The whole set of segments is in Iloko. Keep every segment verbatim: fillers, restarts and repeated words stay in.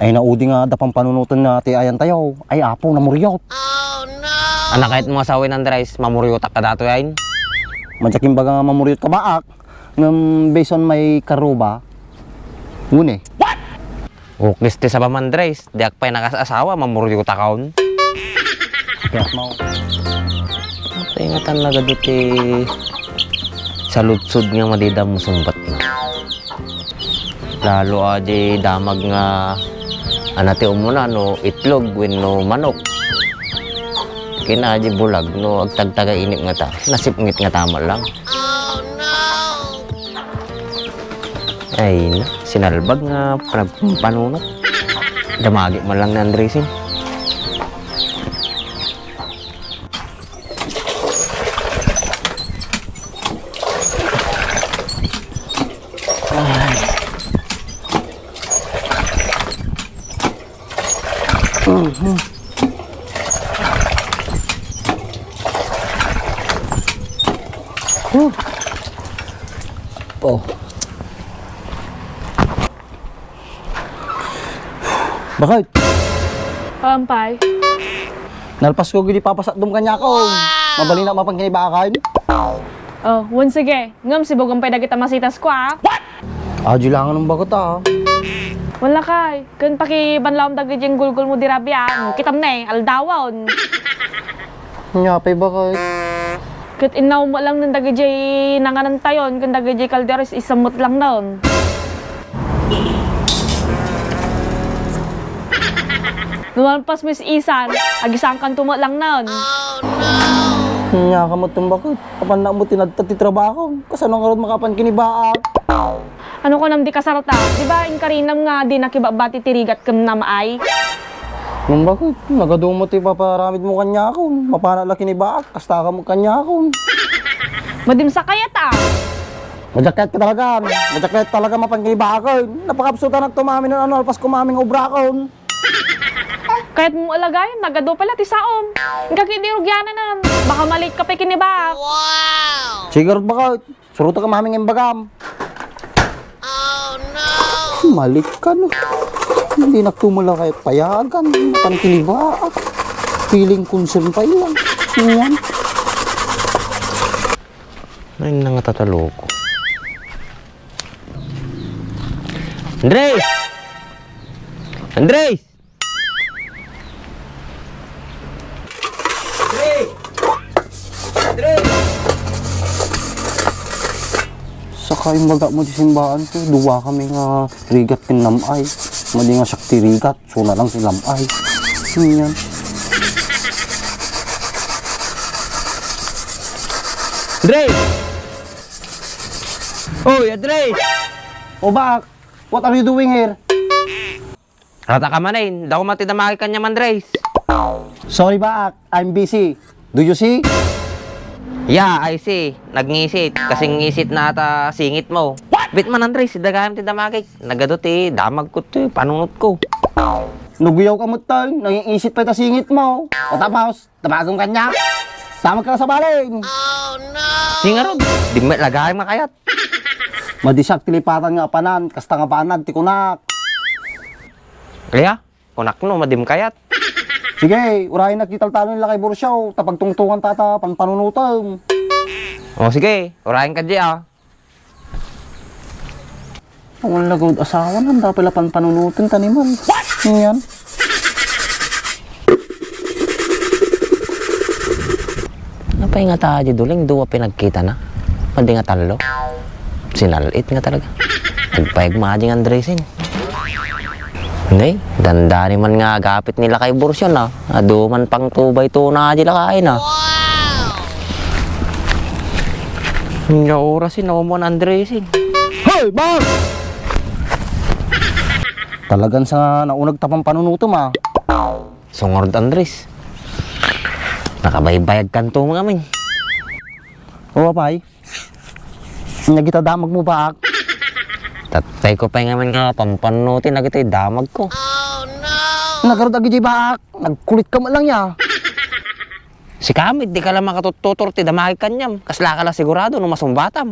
Ay, naudi nga adda pampanunoten nga ti ayantayo. Ay, apo, namuryot. Ania kayatmo a sawen, Andres, mamuryotak kadatoy, ay? Madiak imbaga nga mamuryotka, baak. Ngem based on my karuba, nguni. Uklis ti sabam, Andres. Diak pay nakas-asawa, mamuryotakon. Kayat mo. Apay nga tan nagadu ti saludsod nga madida mo sumbatna. Lalo a di damag nga ana ti umuna no itlog wenno manok. Ken a di bulag no agtagtaga inip ngata, nasipngit ngata met lang. Ay na, sinalbag nga panagpanunot. Damagi man lang ni Andresin. Oh. Bakit? Ampay. Nalpas ko gidi papasatdom kaniak. Mabalin a mapan kinibakan. Oh, wen sige. Ngem sibugam pay dagita masitas ko, a. Adi lang anong bagot, a. Wala kay. Ken pakibanlaom dagiti gulgulmo di rabian. Kitam ne, aldawan. Nya pay bakit? Ket innaw mo lang nen dagiti nanganantayon ken dagiti kalderos isamot lang non. Numalpas mis isan, agisangkan tumo lang non. Nya ka met bakit? Apan na mo tinadtad ti trabaho. Kasano ngarud makapan kinibaak? Ano ko nam di kasarata? Di ba inkarinam nga di nakibabbati ti rigat ken nam ay? Nung bakit? Nagadu mo ti paparamid mo kaniakon. Mapana la kinibaak, kasta ka mo kaniakon. Madimsa kayat a. Majakket ka talaga. Majakket talaga mapan kinibaakon. Napakapsutan at tumami na ano, alpas kumaming obrakon. Kayat mo alagay, nagadu pala ti saom. Inka kidi rugyananan. Baka malate ka pay kinibaak. Sigarot bakit? Suruto ka maming imbagam. Malik ka, no? Hindi na tumula kayo payagan. Pangkiliba. Feeling concern pa iyan. Yan. Ay, nangatatalo ko. Andres! Andres! Saka imbaga mo di simbaan ko, duwa kami nga rigat ken nam-ay. Madi nga siak ti rigat, suna lang ti nam-ay. Yan. Dre! Oy, Andres! O, Baak, what are you doing here? Rata ka manen, dako man ti damagik kaniam, Andres. Sorry, Baak. I'm busy. Do you see? Yeah, I see. Nagngisit. Kasing ngisit na ata singit mo. Bitman, Andres, idagayam ti damagik. Nagadu ti damagko ti panunotko. Naguyaw ka met, tay. Nangingisit pay ta singit mo. O tapos, damagem kaniak. Damag ka na sa balin. Singarod, di met lagayam nga kayat. Madi siak ti lipatan nga apanan, kasta nga banag ti kunak. Kaya, kunakno, madim kayat. Sige, urayen na ti taltalon ni Lakay Borsyaw, ta pagtungtungan ta ta panpanunotem. O, sige, urayen ka di, a. Awan lagawd asawa nan, dapay la panpanunoten, taniman. Yan. Apay nga ta, di duling, duwa pinagkitana. Madi nga tallo. Sinal-it nga talaga. Agpayag madi nga Andresin. Ngay, dandani man nga agapit ni Lakay Borsyaw, a. Adu man pang two by two na di lakayen, a. Nga oras, eh, naumuan Andresin. Hoy, Bang! Talagan sa naunag ta panpanunotem, a. Sungurd, Andres. Nakabaybayag kanto mo amin. O, apay. Nya kita damag mo, Baak. Tatay ko pay ngamin nga pampannuti na kita damag ko. Nagarud agi di, Baak. Nagkulit ka man lang ya. Si Kamit, di ka lang makatututor ti damagik kaniam. Kasla ka la sigurado no masumbatam.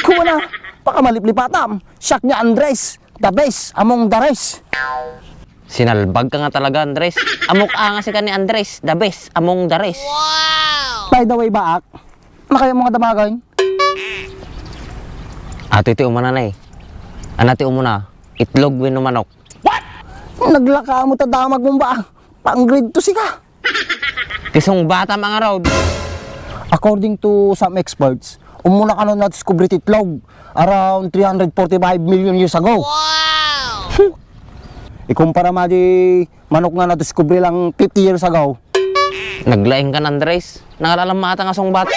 Kumana, pakamaliplipatam. Siak ni Andres, the best among the rest. Sinalbag ka nga talaga, Andres. Ammok a nga sika ni Andres, the best among the rest. By the way, Baak, ano kaya mo nga damagan? Ato ti umuna na eh. Ana ti umuna, itlog wenno manok? Naglaka mo ta damag mo ba? Pang grade two sika. Ti sungbatam a ngarud. According to some experts, umuna kano nadiskubre ti itlog around three hundred forty-five million years ago. Wow! Ikumpara ma di manok nga nadiskubre lang fifty years ago. Naglaing kan, Andres. Nangalalam mata nga sungbat.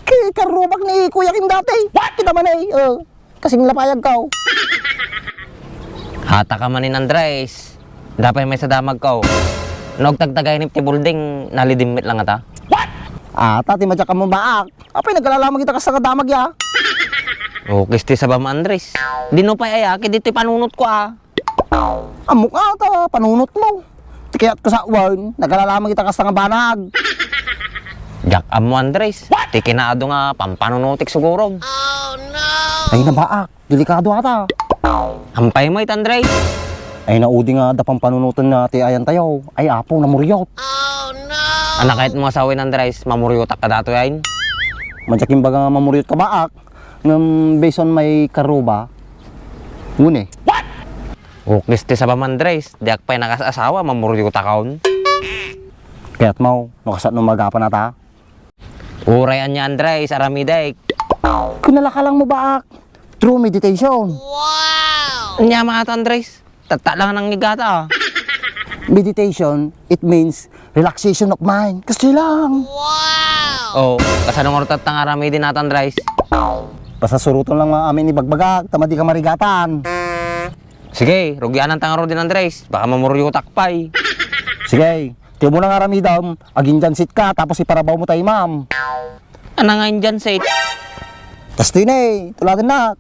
Ki karrubak ni Kuya Kim dati. What? Kita man eh. Oh. Kasing lapayag ka, oh. Hata ka manin, Andres. Dapay maysa damag ka, oh. No agtagtagaynep ti building, nalidimmit lang ata. What? Ata, ti madiak ammo, Baak. Apay, nagkalalamag ita kasta nga damag ya. Oh, kisti sabam, Andres. Dino pay aya, kiditoy panunot ko, ah. Ammok ata, panunot mo. Ti kayat ko sa wen, nagkalalamag ita kasta nga banag. Diak ammo, Andres. Ti kinaadu nga pampanunotek siguro. Ay, nabaak. Delikado ata. Ampay mo ita, Andres. Ay, naudi nga adda pampanunoten nga ti ayan tayo. Ay, apo, namuriot. Ana kayat mo nga sawen, Andres, mamuriotak ka datoy, ay? Madiak imbaga nga mamuriot ka, Baak. Ngem based on my karuba, nguni. Uklis ti sabam, Andres, diak pay nakas-asawa, mamuriotakon. Kayat mo, no kasano magapan ata? Uray ania, Andres, aramidek. Kunalaka lang mo, Baak. True meditation. Wow! Ania maata, Andres? Tatta lang nang ngigata, ah. Meditation, it means relaxation of mind. Kastoy lang. Wow! Oh, kasano nga rutatta nga aramiden ata, Andres? Basta suroton lang nga amin ibagbagak, ta madi ka marigatan. Sige, rugianan ta ngaruden, Andres. Baka mamuriotak pay. Sige, ti umuna nga aramidem, aginjansit ka, tapos iparabaw mo tay ma'am. Ana nga injansit? Kastoy ne, tuladen nak.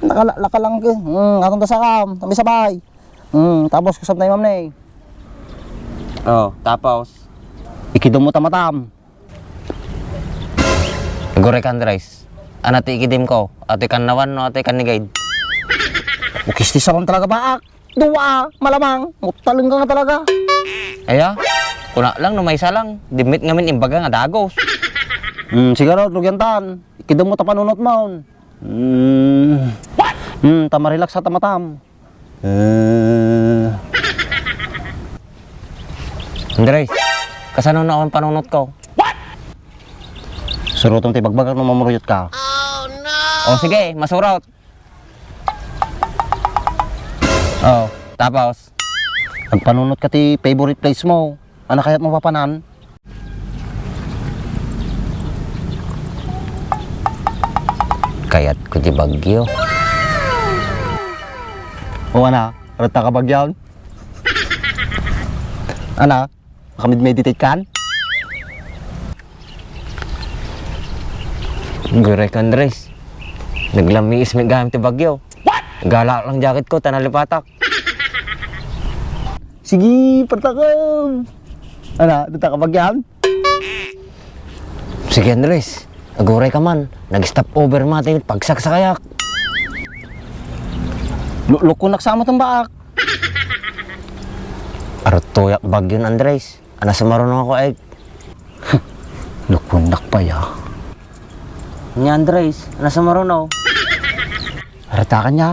Nakala-, lakalang ke. Hmm, atong dasakam, sabay-sabay. Hmm, tapos kusam tayo, ma'am, ne. Oh, tapos? Ikidem mo ta matam. Aguray ka, Andres. Ana ti ikidem ko? Atoy kannawan no atoy kannigid? Ukis ti sabam talaga, Baak. Dua, malamang. Mutaleng ka nga talaga. Aya? Kuna lang no maysa lang. Dimmit ngamin imbaga nga dagos. Hmm, siguro, rugiantan. Ikidem mo ta panunot mo. Hmm. Hmm, ta marelax ta matam. Eh. Andres, kasano na ang panunot ko? Surotom ti bagbagak no mamuruyot ka. Oh, sige, masurot. Oh, tapos? Agpanunot ka ti favorite place mo. Ana kayat mo papanan? Kayat ko ti Baguio. O, ana, arta ka Baguio? Ana, makamid-meditate kan? Gurek Andres, naglamiis mi gayam ti Baguio. Gala lang jacket ko, ta nalipatak. Sige, partakam. Ana, dita ka Baguio? Sige, Andres. Aguray ka man. Nag-stop over man ti pagsaksakayak. Lu-, lukonak sa amat ang baak. Arutoyak Baguio, Andres. Ana, sumaruno ako, ay. Lukonak pa, ya. Ni Andres, ana, sumaruno. Aratakan niya.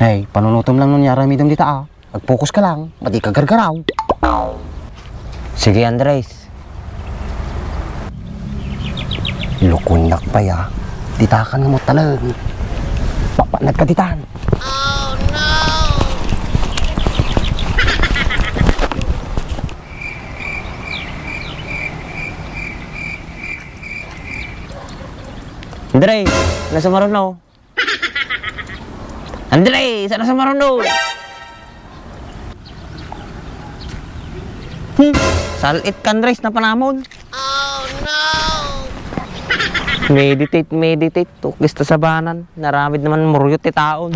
Ay, panunutom lang nun niya, aramidom dita, ah. Mag-focus ka lang, madi ka gargaraw. Sige, Andres. Lukonak pa ya. Ditakan nga mo talag. Papanag ka ditan. Andres, nasa maruno. Andres, sana sa maruno? Hmm, salit ka, Andres, napanamon. Oh, no! Meditate, meditate. Tukis ta sabanan. Naramid naman muruyot ti taon.